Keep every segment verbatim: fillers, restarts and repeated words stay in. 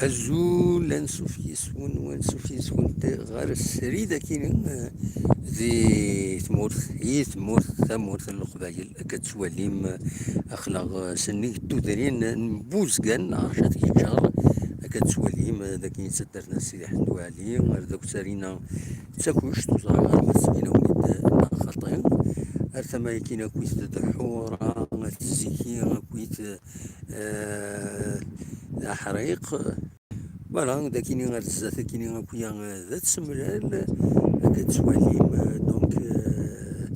Azul, ansuf yes-wen, ansuf yes-went ɣer srid akini, eh, di tmurt, i tmurt, tamurt n Leqbayel, akka tettwalim, eh, aql-aɣ, eh, sennig tudrin n Buzgan, neɣ Ṛjat Giǧar, akka tettwalim, eh, d akken i d taddart n Sidi Ḥmed Waɛli, ar d akessar-ina d Takuct, ur ẓriɣ ara ma tettbin-awen-id neɣ xaṭi, ar tama-agi akkit d Ḥura, At Ziki, akkit, eh, d Aḥriq. Voilà, d akini ar zdat akini akya, eh, d At Semlal, akka tettwalim, eh, donc, eh,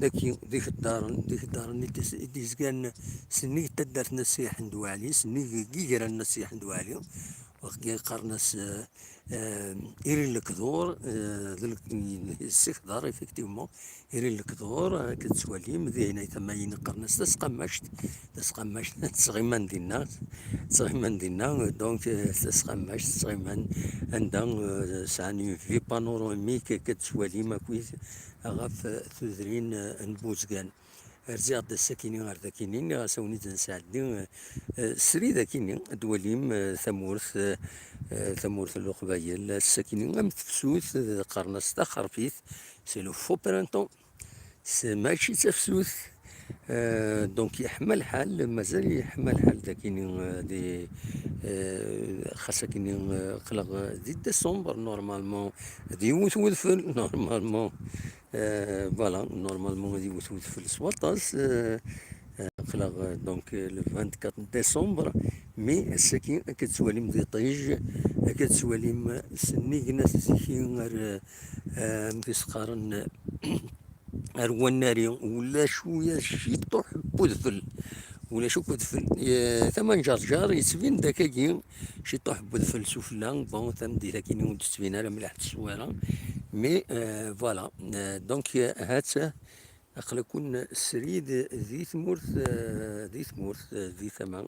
d aki, d ikeddaren, d ikeddaren i d-, i d-izgan sennig taddart n At Sidi Ḥmed Waɛli, sennig yigran n At Sidi Ḥmed Waɛli, waqila qqaren-as, eh, eh, Iri n Lekdur, eh, d lek-, s ikeddar, effectivement, Iri n Lekdur, eh, akka tettwalim, dihin ay tama-in qqaren-as Tasqamact, Tasqamact, tettɣiman dinna, tettɣiman dinna, donc, eh, Tasqamact, tettɣiman, anda, eh, sɛan une vue panoramique, akka tettwalim akkit ɣef, eh, tudrin, eh, n Buzgan. Rziɣ-d ass-akini ar dakini, nniɣ-as awen-id-nesɛeddi, eh, eh, srid akini, ad d-twalim, eh, tamurt, eh, eh, tamurt n Leqbayel. Ass-akini am tefsut, eh, qqaren-as taxerfit, c'est le faux printemps. S-, mačči d tafsut. Eh, donc yeḥma lḥal, mazal yeḥma lḥal dakini, eh, di, eh, xas akini, eh, aql-aɣ di décembre, normalement, ad yewwet wedfel, normalement. Eh, voilà, normalement ad yewwet wedfel s waṭas, eh, eh, aql-aɣ, eh, donc, eh, le vingt-quatre décembre, mais ass-agi akka tettwalim d iṭij, akka tettwalim sennig n At Ziki ar, eh, amek i s-qqaren, ar Wannari, ulac uya ciṭuḥ n wedfel, ulac akk udfel. Eh, tama n Ǧerǧer yettbin-d akkagi, ciṭuḥ n wedfel sufella. Bon, tameddit-agi ur d-tettbin ara mliḥ tteswira, mais, euh, voilà. Euh, donc, euh, ha-tt-a, aql-aken srid di tmurt, euh, di tmurt, euh, di tama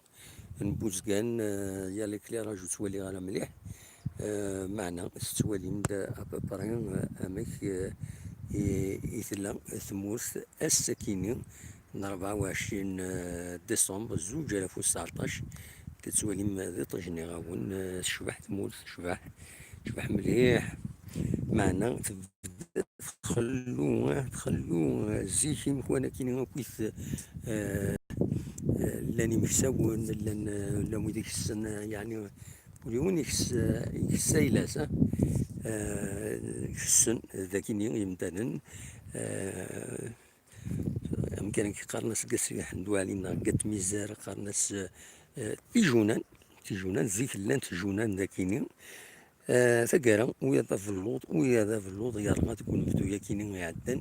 n Buzgan, euh, il y a l'éclairage ur ttwaliɣ ara mliḥ, euh, meɛna tettwalim-d à peu près, euh, amek, euh, i, i tella tmurt ass-akini, n rebɛa u ɛecrin, eh, décembre, zuǧ alaf u tesɛeṭac, tettwalim d iṭij n iɣawen, eh, tecbeḥ tmurt, tecbeḥ, tecbeḥ mliḥ, meɛna tebda txellu, eh, txellu, eh, zik imekwan akini akkit, eh, eh, llan imeksawen, llan, eh, llan wid ikessen, eh, yeɛni, ul yiwen ikess, eh, ikess ayla-s, eh, eh, kessen dakini yemdanen, eh, amkan i qqaren-as deg At Sidi Ḥmed Waɛli neɣ deg At Mizar, qqaren-as, eh, tijunan. Tijunan, zik llant tjunan dakini. Eh, taggara, uya d abelluḍ, uya d abelluḍ yerɣa deg unebdu-yakini iɛeddan.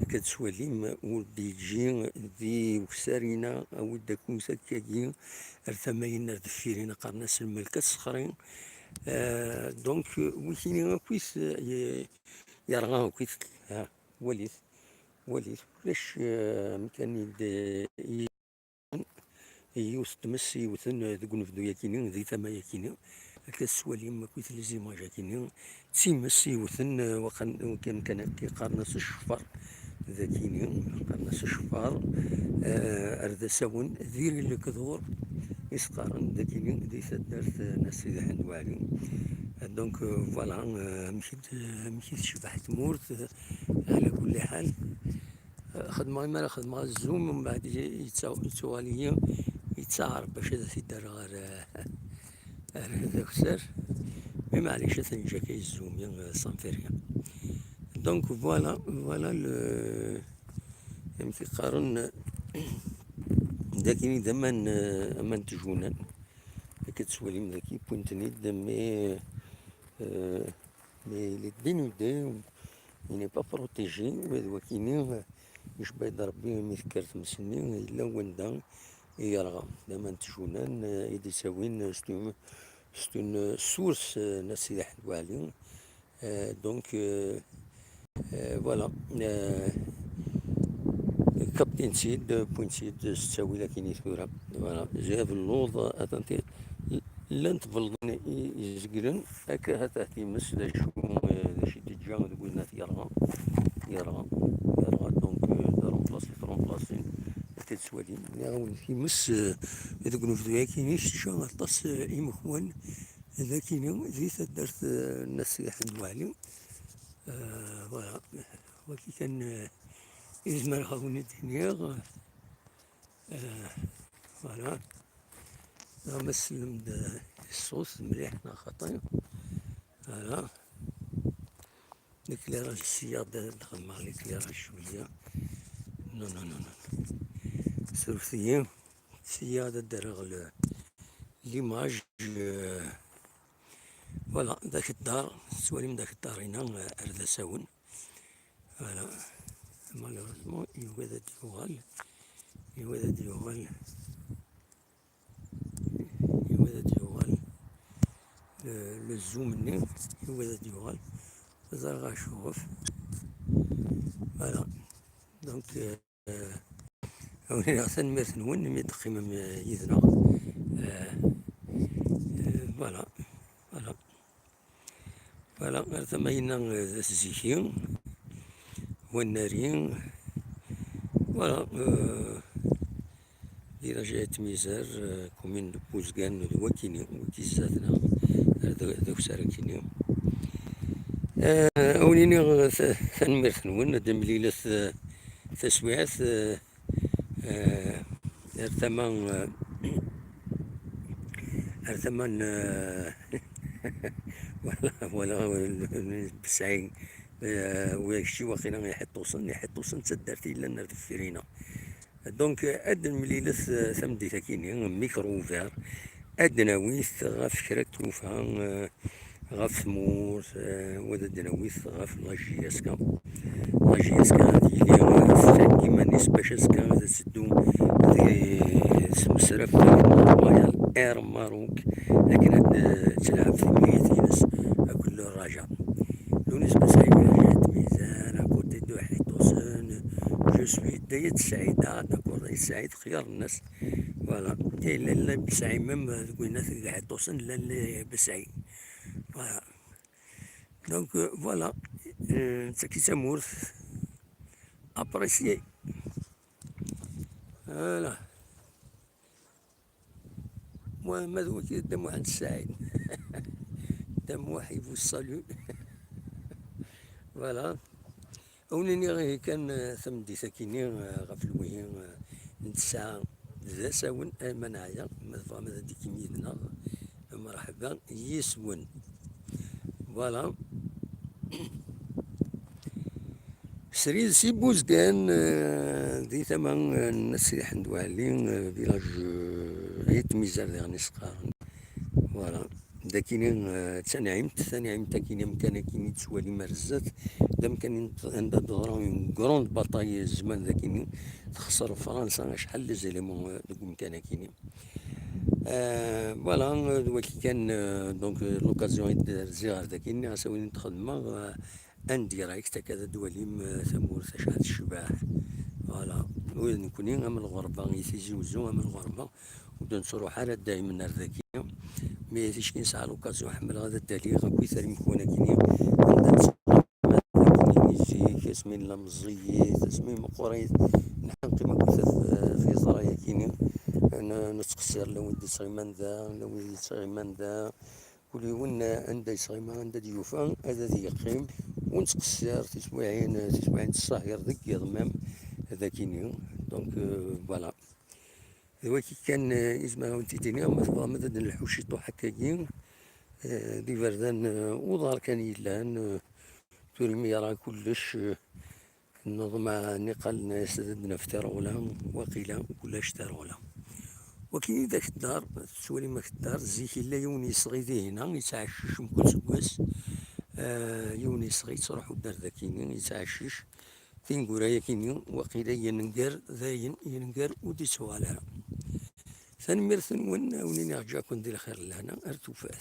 Akka tettwalim, ur d-yeǧǧi di ukessar-ina, awi-d akk akkagi, ar tama-in, ar deffir-ina, qqaren-as lmelk asexri. Eh, donc, wikini akkit, eh, ye-, yerɣa akkit, ha, walit. Walit, ulac, eh, amkan i d-, i, i yiwet n tmes i yewten, eh, deg unebdu-yakini, di tama-yakini. Akka tettwalim akkit les images-akini. D times i yewten, eh, waqan, amkan akka qqaren-as ccfer, dakini, qqaren-as ccfer, eh, ar d asawen, d iri n lekdur, i s-qqaren, dakini, di taddart, eh, n At Sidi Ḥmed Waɛli. Eh, donc, eh, voilà, eh, amek i d-, amek i tecbeḥ tmurt, eh, ɛla kulli ḥal. Xedmeɣ, imi ara xedmeɣ zoom, mbeɛd yettaɣ-, yettaɣal-iyi, yettaɛer bac ad t-id-rreɣ ar, ar d akessar. Mais maɛlic, ad t-neǧǧ akka i zoom, sans faire rien. Donc voilà, voilà le, amek i qqaren, dakini d aman, aman n tjunan. Akka tettwalim daki, wwin-ten-id, mais, euh, mais il est dénudé, il n'est pas protégé, mais d wakini, euh, icebba-d Rebbi mi tekker tmes-nni, yella wanda i yerɣa. D aman n tjunan, euh, i d-ittawin, euh, c'est une, c'est une source, euh, n At Sidi Ḥmed Waɛli. Euh, donc, euh, euh, voilà. Euh, kaptin-tt-id, wwin-tt-id s ttawil akken i tura. Voilà. Ziɣ abelluḍ, atenti, llant belḍin i, izeglen, akka ha-t-ah times, d acu, euh, d acu i d-teǧǧa deg widen at yerɣa. Yerɣa, yerɣa, donc, euh, d remplacé, remplacé. Akka tettwalim. Nniɣ-awen times, euh, deg unebdu-agi, i teǧǧa aṭas, euh, imekwan, dagi di taddart, eh, n At Ṣelyeḥ n At Waɛli. Eh, voilà. Wagi kan, eh, i zemreɣ ad wen-id-iniɣ. Eh, voilà. Neɣ ma sellem-d, eh, i ṣṣut mliḥ neɣ xaṭi. Voilà. L'éclairage ssya, ad xedmeɣ l'éclairage cwiya. Non, non, non, non. Surfet-iyi. Ssya ad d-rreɣ le, l'image, euh, voilà, d akeddar, tettwalim d akeddar-ina, euh, ar d asawen. Voilà. Malheureusement, yugi ad d-yuɣal. Yugi ad d-yuɣal. Yugi ad d-yuɣal. Le, le zoom-nni, yugi ad d-yuɣal. Ẓriɣ acuɣef. Voilà. Donc, euh, awen-iniɣ tanemmirt-nwen imi d-teqqimem, euh, yid-neɣ. Euh, euh, voilà. Voilà. Voilà, ar tama-inna, euh, d At Ziki, Wannari, voilà, euh, village Ayt Mizar, euh, commune de Bouzgan, d wakini, waki zdat-neɣ, ar d, d akessar akini. Euh, awen-iniɣ, euh, ta-, tanemmirt-nwen, ad d-nemlilet, euh, taswiɛt, euh, euh, ar tama, euh, ar tama n, euh, voilà, voilà, Besɛi, euh, wa kečči waqila Iḥiṭṭusen, Iḥiṭṭusen d taddart yellan ar deffir-ina. Donc, euh, ad d-nemlilet, euh, tameddit-akini, micro ouvert, ad d-nawit ɣef kra n tlufa, euh, ɣef tmurt, euh, wa ad d-nawit ɣef la J S K. La J S K ad yili, euh, tettheggi iman-is bac azekka ad teddu di, s umesraf n Royal Air Maroc, akken ad, euh, telɛeb timlilit-ines akked le Raja. Lounis Besɛi, Ayt Mizar, à côté de Iḥiṭṭusen, je suis Dayet Saïda, d'accord, Dayet Saïd, xyar nnas. Voilà. Et lalla Besɛi même, euh, deg winna deg Iḥiṭṭusen, lalla Besɛi. Voilà. Donc, euh, voilà. Euh, d tagi tamurt. Apprécier. Voilà. Moi, ma d waki d Dda Muḥend Saɛid. Dda Muḥ, il vous salue. Voilà. Awen-iniɣ ihi kan, eh, tameddit-akini, eh, ɣef lwihi, eh, n tesɛa d asawen, eh, ma neɛya, ma tebɣam ad d-tikim yid-neɣ, eh, mreḥba yis-wen. Voilà. Srid si Buzgan, eh, di tama, eh, n At Sliḥ n Dwali, eh, village, eh, Ayt Mizar diɣen i s-qqaren. Voilà. Dakini, eh, d tanɛimt, tanɛimt akini, amkan akini tettwalim ar zdat, d amkan in-, anda d-teḍra une grande bataille zzman dakini, texṣer Fransa acḥal les éléments, eh, deg umkan akini. Eh, voilà, eh, d waki kan, eh, donc, eh, l'occasion i d-rziɣ ar dakini, ɣas awen i d-xedmeɣ, eh, en direct, akka ad d-twalim, eh, tamurt acḥal tecbeḥ. Voilà. U d nekkni am lɣerba i Tizi Uzzu, am lɣerba. Ur d-nettruḥ ara daymen ar dagi. Mi ticki nesɛa l'occasion, ḥemmleɣ ad d-aliɣ akkit ar imekwan akini, anda nettqima dagi zik, asmi nella meẓẓiyit, asmi meqqrit, nḥenqim akkit at, at yeẓra-yakini, n-, nettqessir la wid d-yettɣiman da, la wid yettɣiman da, kul yiwen anda yesɣima, anda d-yufa, ad, ad yeqqim, ur nettqessir, tiswiɛin, tiswiɛin tessahir deg yiḍ même, dakini. Donc, euh, voilà. D waki kan, euh, i zemreɣ ad wen-t-id-iniɣ, ma tebɣam ad d-nelḥu ciṭuḥ akkagi, euh, d iberdan, euh, uḍar kan yellan, euh, tura mi yeṛɣa kullec, euh, Neḍmeɛ niqal-nnes ad d-naf tiṛɣula, waqila ulac tiṛɣula. Waki d akeddar, tettwalim akeddar, zik yella yiwen yesɣi dihina, yettɛeccic mkul seg wass. Eh, yiwen yesɣi yettruḥu-d ar dakini, yettɛeccic. Tineggura-yakini, waqila yenger dayen, yenger ur d-ittuɣal ara. Tanemmirt-nwen, a wen-iniɣ ǧǧaken di lxir d lehna, ar tufat.